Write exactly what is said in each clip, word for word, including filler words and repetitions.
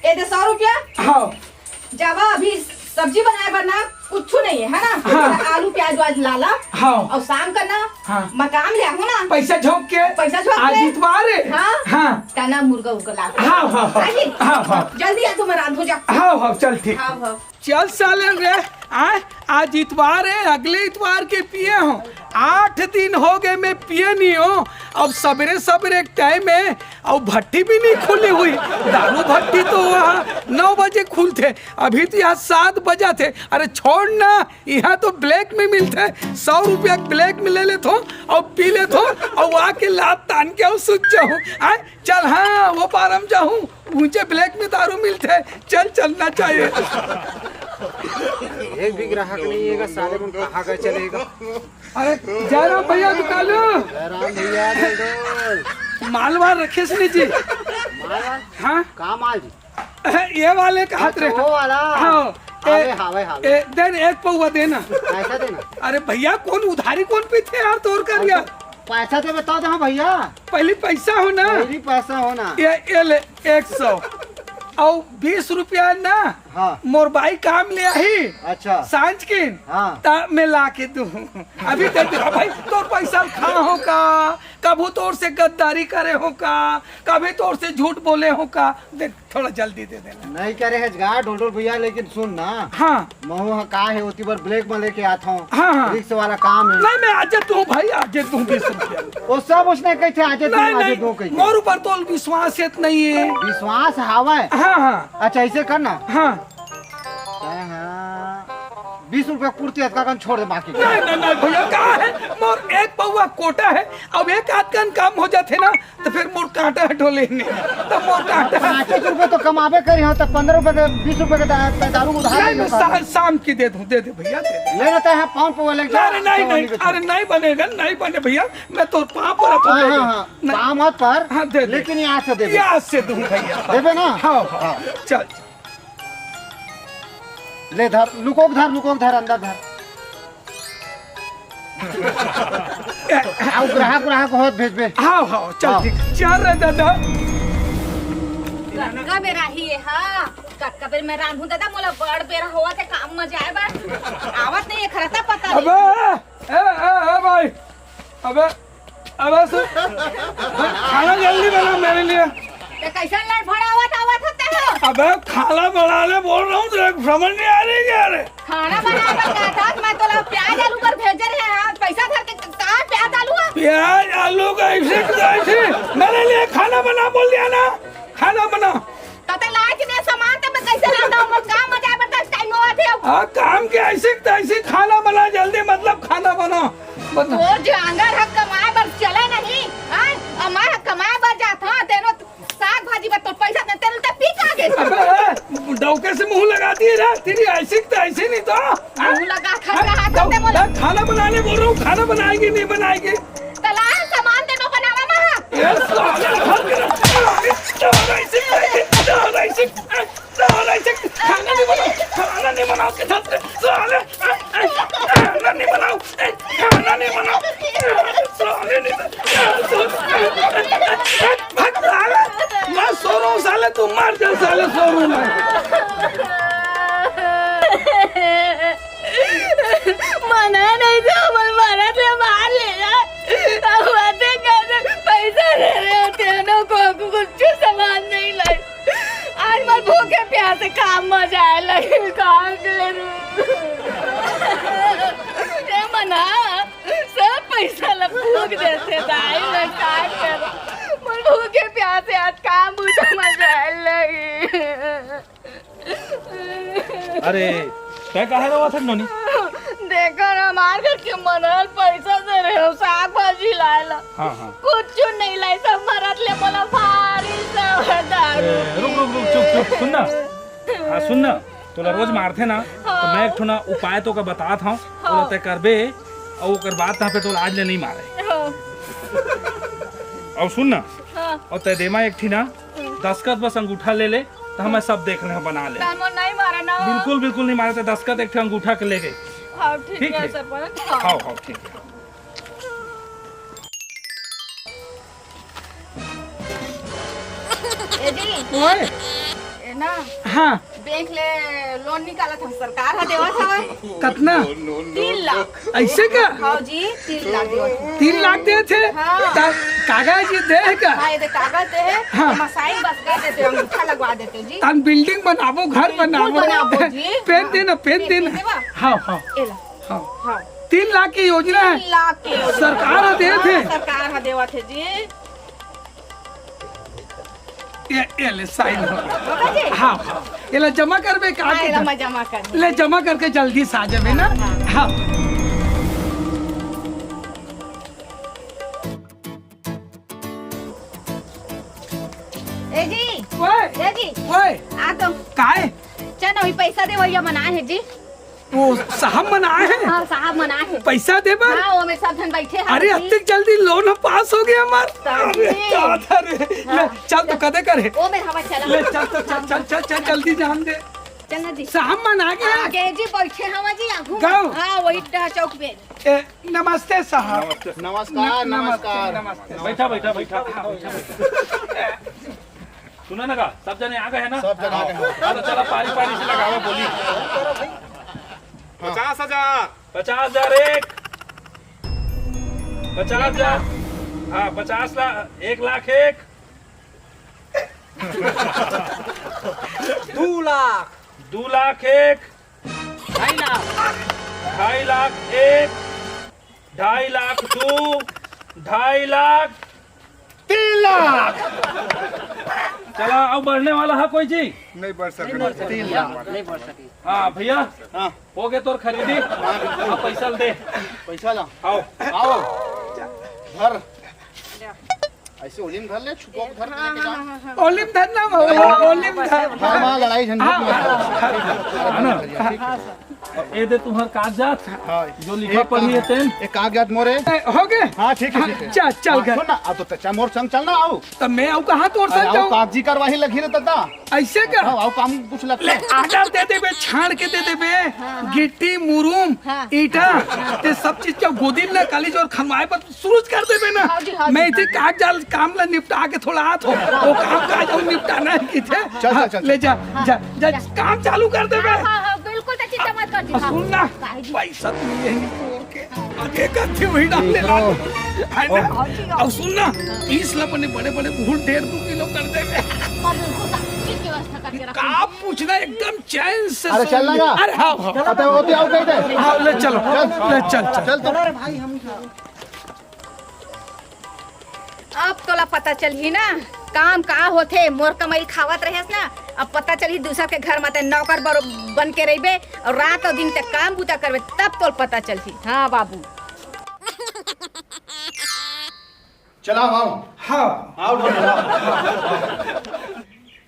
ये दे सौ रुपया। हाँ। जावा, अभी सब्जी बनाए बर ना कुछ नहीं है, है ना? हाँ। आलू प्याज वाज लाला। हाँ। और शाम का ना हाँ। मकान ले आहू ना। पैसा झोंक के। पैसा झोंक आज के। इतवार है। हाँ। हाँ। तना मुर्गा उर्गा ला। हाँ, हाँ, हाँ। हाँ जी। हाँ, हाँ। जल्दी आ, तुम रांधो जा। हाँ, हाँ, चल ठीक। हाँ, हाँ। चल साले रे, आय, आज इतवार है, अगले इतवार के पिए हो। आठ दिन हो गए मैं पिए नहीं हो। अब सबेरे सबेरे एक टाइम है, अब भट्टी भी नहीं खुली हुई। दारू भट्टी तो वहाँ नौ बजे खुलथे, अभी तो यहाँ सात बजा थे। अरे छोड़ ना, यहाँ तो ब्लैक में मिलथे। सौ रुपया ब्लैक में ले लेथो और पी लेथो, और आके लात तान के और सुत जाहूँ। आय, चल हाँ, वो पार हम जाहूँ, ऊंचे ब्लैक में दारू मिलथे। चल, चलना चाहिए। एक भी ग्राहक नहीं है, साले मन कहाँ का चलेगा? अरे, जयराम भैया दुकान। जयराम भैया, जय डोल। मालवा रखेस नहीं जी। मालवा? हाँ। का माल जी? ये वाले का हाथ अच्छा, रे। वो वाला। हाँ। हावे, ए, हावे, हावे। ए, दे न, एक पौवा देना। पैसा देना। अरे भैया, कौन उधारी कौन पीथे यार, तोर कर यार। पैसा दे, बता दे, हाँ भैया। पहली पैसा हो ना। पहली पैसा हो ना। ये, ये ले, एक सौ। और बीस रुपया ना। हाँ। मोर बाई काम ले आही। अच्छा। सांझ किन। हाँ। ता मैं ला के दूँ। अभी दे दे भाई, तोर पैसा खा हो का? कभू तोर से गद्दारी करे हो का? कभी तोर से झूठ बोले हो का? दे, थोड़ा जल्दी दे देना। नहीं करे है जगा, डोल डोल भैया, लेकिन सुन ना। हाँ। महू ह का है, ओती बर ब्लैक में लेके आत हूँ। हाँ, हाँ। रिक्स वाला काम है। नहीं, मैं आज तू भाई, आज तू बीस रुपया। वो सब उसने कही थे, आज तू, नहीं, आज नहीं, तू कही थे। मोर ऊपर तो विश्वास है नहीं है। विश्वास हावै। हाँ, हाँ। अच्छा, ऐसे करना। हाँ। हाँ, हाँ। बीस रुपया पूर्ति अतका कन छोड़ दे बाकी। नहीं, नहीं, नहीं भैया, का है? मोर एक पौवा कोटा है, अब एक आध कन काम हो जाथे ना, तो फिर मोर कांटा हटो लेने, तो मोर कांटा। पाँचे रुपये तो कमाबे करी हो, तो पन्द्रह रुपये के, बीस रुपये के दा-, दा-, दारू उधार नहीं, ले मैं लेता। शा-, शाम की दे दूँ, दे दे भैया, दे दे। ले लेता है, पाँच पौवा लेके जा, अरे नहीं, तो नहीं, नहीं अरे नहीं बनेगा, नहीं बने भैया, मैं तो पाँव पर हाँ, हाँ, हाँ, नहीं। पाँव मत पर, हाँ, दे दे। लेकिन यहाँ से दे दे। यहाँ से दूँ भैया। देबे ना? हाँ, हाँ, हाँ। चल। ले धर, लुकोक धर, लुकोक धर, अंदर धर। आओ, ग्राहक, ग्राहक होत भेजबे। हाँ, हाँ, चल आओ। ठीक। चल रे दादा। कतका बेरा ही है, हाँ? कतका बेर मैं रांधूं दादा, मोला बड़ बेरा होवत है काम में जाए बर। आवत नहीं है, खरता पता नहीं। अबे, ए, ए, ए भाई, अबे, अबे सु-, खाना जल्दी बना मेरे लिए। ते कैसन लड़फड़ावत आवत होते हो? अबे खाना बनाने बोल रहा हूँ, तेरे को समझ नहीं आ रही क्या रे? खाना बनाए बर कहत हस, मैं तोला प्याज आलू बर भेजे रहे हँव, पैसा धर के कहाँ प्याज आलू है? प्याज आलू का ऐसे, ऐसे मेरे लिए खाना बना बोल दिया ना, खाना बना। त ते लाए कि नहीं सामान, त मैं कैसे लाऊं? मोर काम आ जाए बर दस टाइम होवत हे। हाँ, काम के ऐसे तैसे खाना बना जल्दी, मतलब खाना बना, बना। तोर जांगर ह कमाए बर चले नहीं, हाँ? अउ मैं ह कमाए बर जात हँव, तेनो साग भाजी बर तोर पैसा दे, तेरे ते पी का गे? अबे, डौके से मुंह लगाती है रे, तेरी ऐसी तैसी नहीं तो, हाँ? मुंह लगा खा रहा था ते बोला। खाना बनाने बोल रहा हूँ, खाना बनाएगी नहीं बनाएगी? तला सामान दे दो बनावा मा। ये साले घर के, खाना नहीं बनाओ, खाना नहीं बनाओ के साथ साले, खाना नहीं बनाओ, खाना नहीं बनाओ, साले नहीं। भाग साले, मैं सो रहा हूँ साले, तू मर जा साले, सो रहा हूँ मैं। मना नहीं तो हमर मरद ले मार ले जा। अब बातें कर, पैसा दे रहे हो, तेनों को कुछ सामान नहीं लाई। आज मैं भूखे प्यासे काम में जाए लगे, का करूं? ए मना, सब पैसा ला फूंक देते दाई, मैं का करूं? मैं भूखे प्यासे आज काम बूता में जाए लगे। अरे, तै काहे रोवत हस नोनी? देखो ना, हमार घर के मनल पैसा दे रहे हो, साग भाजी लाए ला। हाँ, हाँ। कुछ नहीं लाई, सब मरद ले बोला भारी सब दारू ए, रुक, रुक, रुक, चुप, चुप, सुन ना। हाँ, सुन ना, तोला रोज मारथे ना, तो हाँ। मैं एक ठो ना उपाय तोका बतात हँव, हाँ। ओला तै करबे, अउ ओकर बाद तहाँ पे तोला आज ले नहीं मारे। हाँ। अउ सुन ना, हाँ। अउ तै दे मा एक ठी ना, दस्खत बस अंगूठा ले ले, त हमन सब देख ले बना ले। तैं मोर नहीं मारे ना। बिल्कुल, बिल्कुल नहीं मारे, त दस्खत एक ठे अंगूठा के ले गई। हाँ, ठीक ठीक है, है। सरपंच, हाँ। हाँ, हाँ, ठीक है। ए जी। ओए। ना, हाँ। बैंक ले लोन निकालत हम, सरकार ह देवत हवय। कतना? तीन लाख। ऐसे का? हाँ जी, तीन लाख देवत हवय। तीन लाख देथे? हाँ। त कागज ये दे हे का? हाँ, ये दे कागज दे हे। हाँ। हम साइन बस कर देते, अंगूठा लगवा देते जी। तन बिल्डिंग बनाबो, घर बिल्कुल बनाबो। बनाबो जी। पेन देना, पेन पेन देना। देवा? हाँ, हाँ। एला। हाँ। हाँ। तीन लाख के योजना हे। तीन लाख के योजना। सरकार ह देत हे। हाँ, सरकार ह देवत हे जी। ये, ये ले, साइन हो गया। बाबा जी। हाँ, हाँ। ये ले जमा करबे का? हाँ, ये ले मैं जमा कर दूँ। ले जमा करके जल्दी से आ जाबे ना। हाँ, हाँ। हाँ। ए जी। ओए। ए जी। ओए। आ तो। काय? चल ना, वही पैसा देवइया मन आए हे जी। वो साहब मन आए हे? हाँ, साहब मन आए हे। पैसा दे बर? हाँ, वो में सब झन बैठे हे अरे, जी। अतिक जल्दी लोन पास हो गया हमार। तब अरे, जी। दादा रे। हाँ। ले, चल तो कदे कर हे। वो में हवा चला। ले, चल तो, चल, चल, चल, चल, जल्दी जान दे। चल ना जी। साहब मन आ गए। आ गए जी, बैठे हवा जी, आगू। गाँव। हाँ, वही डहा चौक पे। ए, नमस्ते साहब। नमस्ते। नमस्कार, न-, नमस्ते, नमस्कार। नमस्ते। बैठा, बैठा, बैठा। हाँ, बैठा, बैठा। सुना ना का, सब जने आ गए हैं ना? सब जने आ गए हैं। हाँ, तो चला, पारी पारी से लगावा बोली। हाँ। पचास हजार। पचास हजार एक। पचास हजार। हाँ, पचास लाख, एक लाख एक। दू लाख। दू लाख एक। ढाई लाख। ढाई लाख एक। ढाई लाख दू। ढाई लाख। तीन लाख। चला, अब बढ़ने वाला है कोई जी? नहीं बढ़ सके। नहीं बढ़ सके। तीन लाख। नहीं बढ़ सके। हाँ भैया, हाँ। हो गए तोर खरीदी। हाँ, बिल्कुल। अब पैसा दे। पैसा ला। आओ। आओ। धर। ऐसे ओलिम धर ले, छुपा के धर के लेके जा। ओलिम धर ना, ओलिम धर। हाँ, वहाँ लड़ाई झंझट हाँ। मत करो। हाँ। ए दे तुम्हार कागजात, हाँ। जो लिखा एक पढ़ी है काग-, तेन। एक कागजात मोरे। ए, हो गए? हाँ, ठीक है, हाँ, ठीक है। चल, चल हाँ, घर। सुन ना, अब तो तच्चा मोर संग चल ना, आओ। तब मैं आऊ कहाँ तोर अरे, संग आओ, जाऊँ? कागजी कार्यवाही लगी रे दादा। ऐसे का? आओ, आओ, काम कुछ लगता ले, है। आडर दे देबे, छाड़ के दे देबे, हाँ, हाँ। गिट्टी, मुरुम, हाँ। ईटा, ते सब चीज के गोदी में काली जोर खनवाए पर शुरू कर देबे ना। हाँ जी, हाँ जी, मैं इथे हाँ जी। कागजात काम ला निपटा के थोड़ा हाथ हो, वो काम काज हम निपटाना है किथे। चल, चल, हाँ, चल, ले चल। जा, हाँ, जा, जा, जा। काम चालू कर देबे। हाँ, हाँ, हाँ, बिल्कुल, तो चिंता मत कर जी, अब हाँ। सुन ना, काहे जी? पैसा तू यही तोड़ के आगे करती हुई डाल ले देख लो। ना, है ना? हाँ जी, हाँ। अब सुन ना, हाँ। तीस ला अपने बड़े-बड़े भूल डेढ़ दो किलो कर देबे। हाँ, बिल्कुल, सब चीज की व्यवस्था करके रखो। का पूछना, एकदम चैन से अरे, सुन चलना ले। का? अरे, हाँ, हाँ। अबे, वो तो आओ कह दे। हाँ, ले चलो, चल। ले चल, चल। चल तो। अब तोला पता चलही ना, काम का होथे। मोर कमाई खावत रहेस ना, अब पता चलही दूसर के घर म ते नौकर बर-, बन के रहिबे अउ रात अउ दिन ते काम बूता करबे, तब तोल पता चलही। हाँ बाबू। चला आओ। हाँ। आओ, आओ, आओ।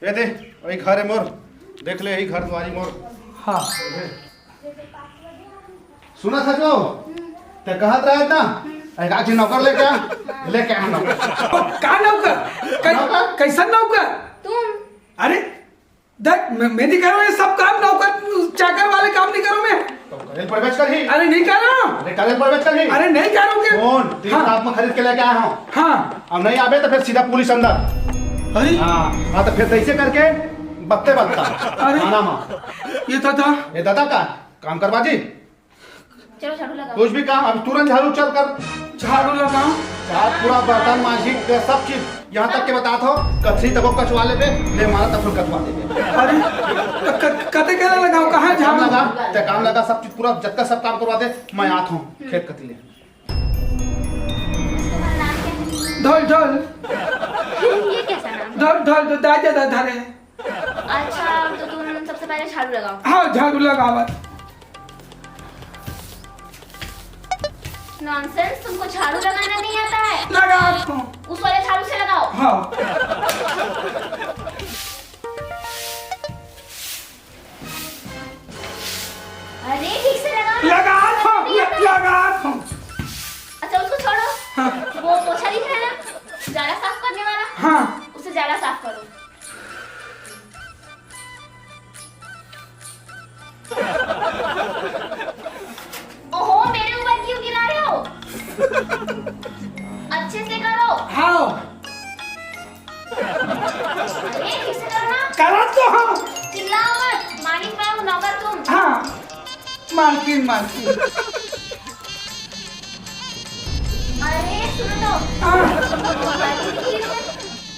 ये दे, वही घर है मोर, देख ले, यही घर दुआरी मोर। हाँ। सुना सचो, ते कहत रहे ना, एक आदमी नौकर लेके आ, लेके आ नौकर। ओ, का नौकर? कै-, नौकर? कैसन नौकर? तुम। अरे, देख, मैं, मैं नहीं कर रहा हूँ ये सब काम, नौकर चाकर वाले काम नहीं कर रहा हूँ मैं। तो करे पड़बेच करही। अरे, नहीं कर रहा हूँ। अरे, करे पड़बेच करही। अरे, नहीं कर रहा हूँ क्या? कौन? तीन हाँ। साल में खरीद के लेके आया हूँ। हाँ। अब नहीं आबे तो फिर सीधा पुलिस अंदर। अरे। हाँ, हाँ, तो फिर ऐसे करके बत्ते बत्ता। अरे। थाना में। ये दादा। ये दादा का काम करवा जी। चलो झाड़ू लगाओ। कुछ भी काम, अब तुरंत झाड़ू चल कर। झाड़ू लगाओ। झाड़ पूरा बर्तन मांजी के सब चीज, यहाँ तक के बतात हो, कचरी तको कचवा लेबे, ले मारा तब कचवा देबे। अरे, तो क-, कते केला लगाओ, कहाँ काम झाड़ू? लगा, ते काम लगा, सब चीज पूरा जतका सब काम करवा दे, मैं आत हूँ खेत कती ले। ढोल, ढोल। ये कैसा नाम है? ढोल, ढोल, ढोल, दाई दे, दाई धरे। अच्छा, तो तुम सबसे पहले झाड़ू लगाओ। हाँ, झाड़ू लगावत। नॉनसेंस, तुमको झाड़ू लगाना नहीं आता है? लगावत हूँ। उस वाले झाड़ू से लगाओ। हाँ। अरे, ठीक से लगाओ ना। लगावत हूँ, नहीं आता है। लगावत हूँ। अच्छा, उसको छोड़ो। हाँ। वो पोछा दिख रहा है ना, जाला साफ करने वाला? हाँ। उसे जाला साफ करो। ओहो, मेरे ऊपर क्यों गिरा रहे हो? अच्छे से करो। हाँ। अरे, ठीक से करो ना। करा तो हाँ। मालकिन, मालकिन। अरे, सुनो तो। हाँ। बाथरूम की है?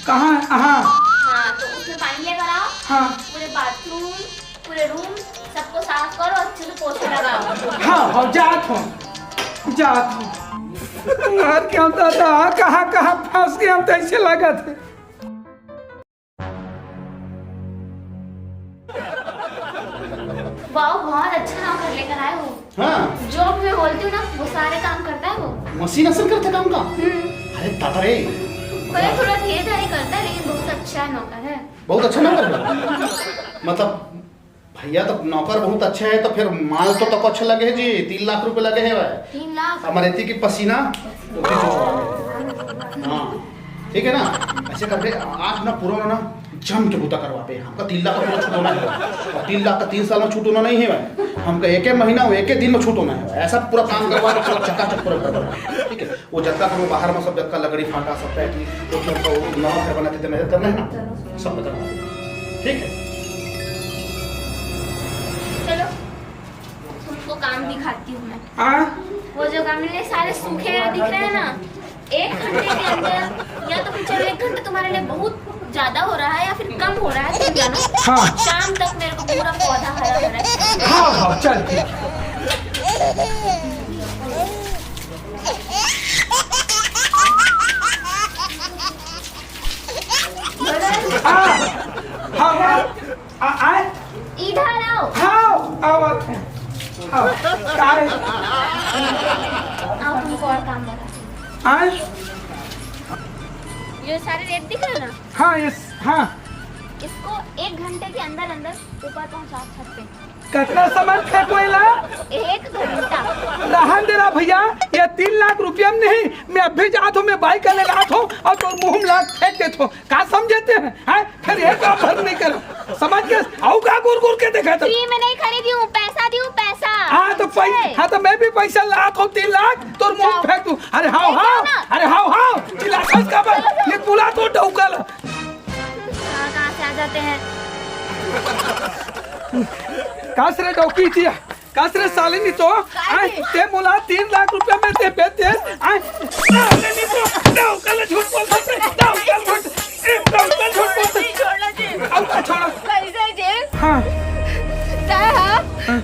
कहाँ? हाँ। हाँ, तो उसमें पानी लेकर आओ। हाँ। पूरे बाथरूम, पूरे रूम, सबको साफ करो, अच्छे से पोछा लगाओ। हाँ, हाँ, जात हूँ, जात हूँ। मार के हम दादा, कहाँ, कहाँ फंस गए हम, तो ऐसे लगत है। वाह, बहुत अच्छा नौकर लेकर आए हो। हाँ। जो भी मैं बोलती हूँ ना, वो सारे काम करता है वो। मशीन असन करथे काम का? हम्म। अरे दादा रे। भले थोड़ा धीरे धीरे करता है, लेकिन बहुत अच्छा नौकर है। बहुत अच्छा नौकर है। मतलब भैया तो नौकर बहुत अच्छा है, तो फिर माल तो तको अच्छा लगे है जी। तीन लाख रुपए लगे है भाई। तीन लाख? हमारे इतनी की पसीना उतनी चुचुआ है। हाँ। ठीक है ना, ऐसे करके आज ना पूरा ना जम के बूता करवाबे। हमका तीन लाख का पूरा छूटोना है, और तीन लाख का तीन साल में छूटोना नहीं है भाई। हमका एक एक महीना, एक एक दिन में छूटोना है। ऐसा पूरा काम करवा के पूरा चकाचक पूरा करवा, ठीक है। वो जतका करो बाहर में सब जतका लकड़ी फाटा सब पैक की, वो सब तो नवा घर बनाते थे, मदद करना है ना, सब करना है। ठीक है। चलो, तुमको काम दिखाती हूँ मैं। हाँ। वो जो गमले सारे सूखे हुए दिख रहे हैं ना, एक घंटे के अंदर, या तो फिर चलो, एक घंटा तुम्हारे लिए बहुत ज्यादा हो रहा है या फिर कम हो रहा है, तुम जानो। हाँ। शाम तक मेरे को पूरा पौधा हरा भरा चाहिए। हाँ, हाँ, चल ठीक। हाँ, हाँ, हाँ। आ, आए? इधर आओ। हाँ, आवत हूँ। हाँ, का है? आओ, तुमको और काम बताती हूँ। आए? ये सारे रेत दिख रहे हैं ना? हाँ, इस, हाँ। इसको एक घंटे के अंदर अंदर ऊपर पहुंचाओ छत पे। कितना सामान फेंको एला? एक घंटा। रहन दे रहा भैया, ये तीन लाख रुपया में नहीं, मैं अभी जात हूँ, मैं बाइक लेके आत हूँ और तो मुंह में लात फेंक देत हूँ। का समझते हैं? हैं? फिर ये काम भर नहीं करो। समझ के आऊ का गुर गुर के देखा तो। फ्री में नहीं खरीदी हूँ, पैसा दी हूँ, पैसा। हाँ तो पैसा, हाँ तो मैं भी पैसा लात हूँ तीन लाख, तोर मुंह फेंक दूँ। अरे हाँ, हाँ, अरे हाँ, हाँ, चिल्लाथस का बस, ये बुला तो डौकल। कहाँ, कहाँ से आ जाते हैं? कास रे डौकी चिया, कास रे साले नी तो, आय, ते मोला तीन लाख रुपया में ते बेच दे, आय, साले नी तो, डौकल झूठ बोलता है, डौकल झूठ, ए, डौकल झूठ बोलता है। छोड़ो जी। अब तो छोड़ो। कैसे जी? हाँ। तय है? हाँ।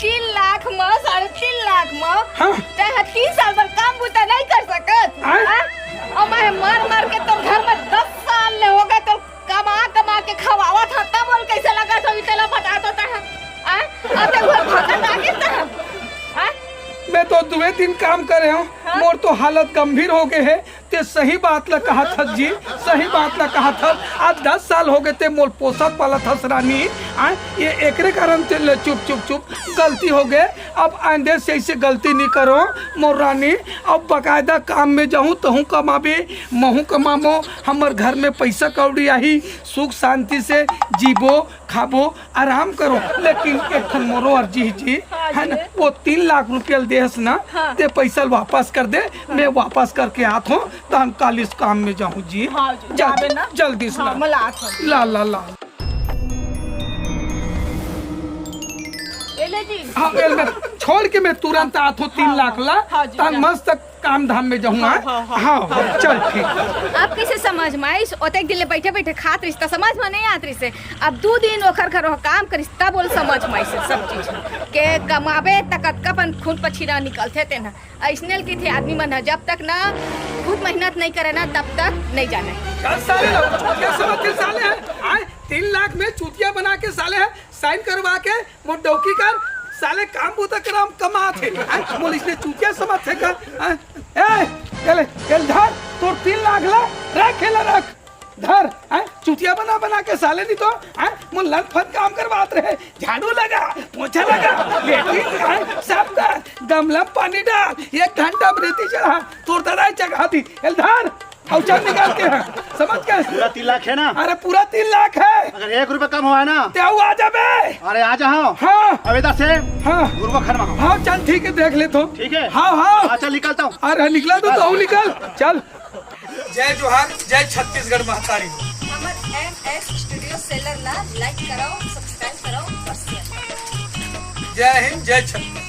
तीन लाख म, साढ़े तीन लाख म, हाँ। तय है तीन साल भर काम बूता नहीं कर सकत? हाँ। हाँ? और मैं मर मर के तो घर में दस साल ले हो गए तो कमा कमा के खवावत ह, तब बोल कैसे लगा तो इतला बता तो तह। आ? अते घर भगत आ गए तह। आ? मैं तो दुए दिन काम करे हूँ, हाँ? मोर तो हालत गंभीर हो गए है। ते सही बात ला कहा था जी, सही बात ला कहा था। आज दस साल हो गए ते मोर पोसत पालत हस रानी। आ? ये एकरे कारण ते ले चुप चुप चुप गलती हो गए। अब आइंदे से ऐसे गलती नहीं करो मोर रानी। अब बकायदा काम में जाहूँ, तहूँ कमाबे, महूँ कमाबो, हमर घर में पैसा कौड़ी आही, सुख शांति से जीबो, खाबो, आराम करो। लेकिन एक ठन मोरो अर्जी ही जी, हाँ है ना, जी। वो तीन लाख रुपया देहस ना, हाँ। ते पैसा वापस कर दे, हाँ। मैं वापस करके आत हूँ, तो हम कल इस काम में जाहूँ जी। हाँ जी, जल्दी, जाबे ना। जल्दी से हाँ, ला। मला आत हूँ। ला, ला, ला। ए ले जी। हाँ, ए ले, मैं छोड़ के मैं तुरंत आत हूँ तीन लाख ला, हाँ जी, तहन हाँ। मस्त काम धाम में जाहूँ, हाँ, हाँ? हाँ, हाँ, हाँ, हाँ। चल, ठीक। अब कैसे समझ में आइस? ओतेक दिन ले बैठे बैठे खात रहिस, त समझ में नहीं आत रहिस। अब दू दिन ओखर घर काम करिस, तब बोल समझ में आइस सब चीज। के कमाबे त कतका अपन खून पसीना निकलथे तेन ह। अइसने ल कहिथे आदमी मन ह, जब तक ना खुद मेहनत नहीं करे ना, तब तक नहीं जाने। चल साले, क्या समझ के साले है? आए, तीन लाख में चूतिया बना के साले है, साइन करवा के मोर डौकी कर, साले काम बूता कर हम कमात हे। आए, मोला इसने चूतिया समझ थे का? आए, ए, ए ले, ए ले धर, तोर तीन लाख ला, रख, ए ले रख, धर, आए, चूतिया बना बना के साले नहीं तो, आए, मोर लंद फंद काम करवात रहे, झाड़ू लगा, पोछा लगा, लेटरिन, आए, सब कर, गमला में पानी डाल, एक घंटा में रेती चढ़ा, तोर दादा चढ़ा दी, ए ले धर, अउ चल निकालते हैं, समझ गए? पूरा तीन लाख है ना? अरे पूरा तीन लाख है। अगर एक रुपया कम हुआ है ना? ते अउ आ जाबे। अरे आ जाओ। हाँ। अब इधर से हाँ। गुरुआ खड़वा हो। हाँ, चल ठीक है, देख ले तो। ठीक है। हाँ, हाँ। हाँ, चल निकलता हूँ। अरे निकला तो, तो निकल। चल। जय जोहार, जय छत्तीसगढ़ महतारी। हमर एम एस स्टूडियो सेलर ला लाइक कराओ, सब्सक्राइब कराओ और शेयर कराओ। जय हिंद, जय छत्तीसगढ़।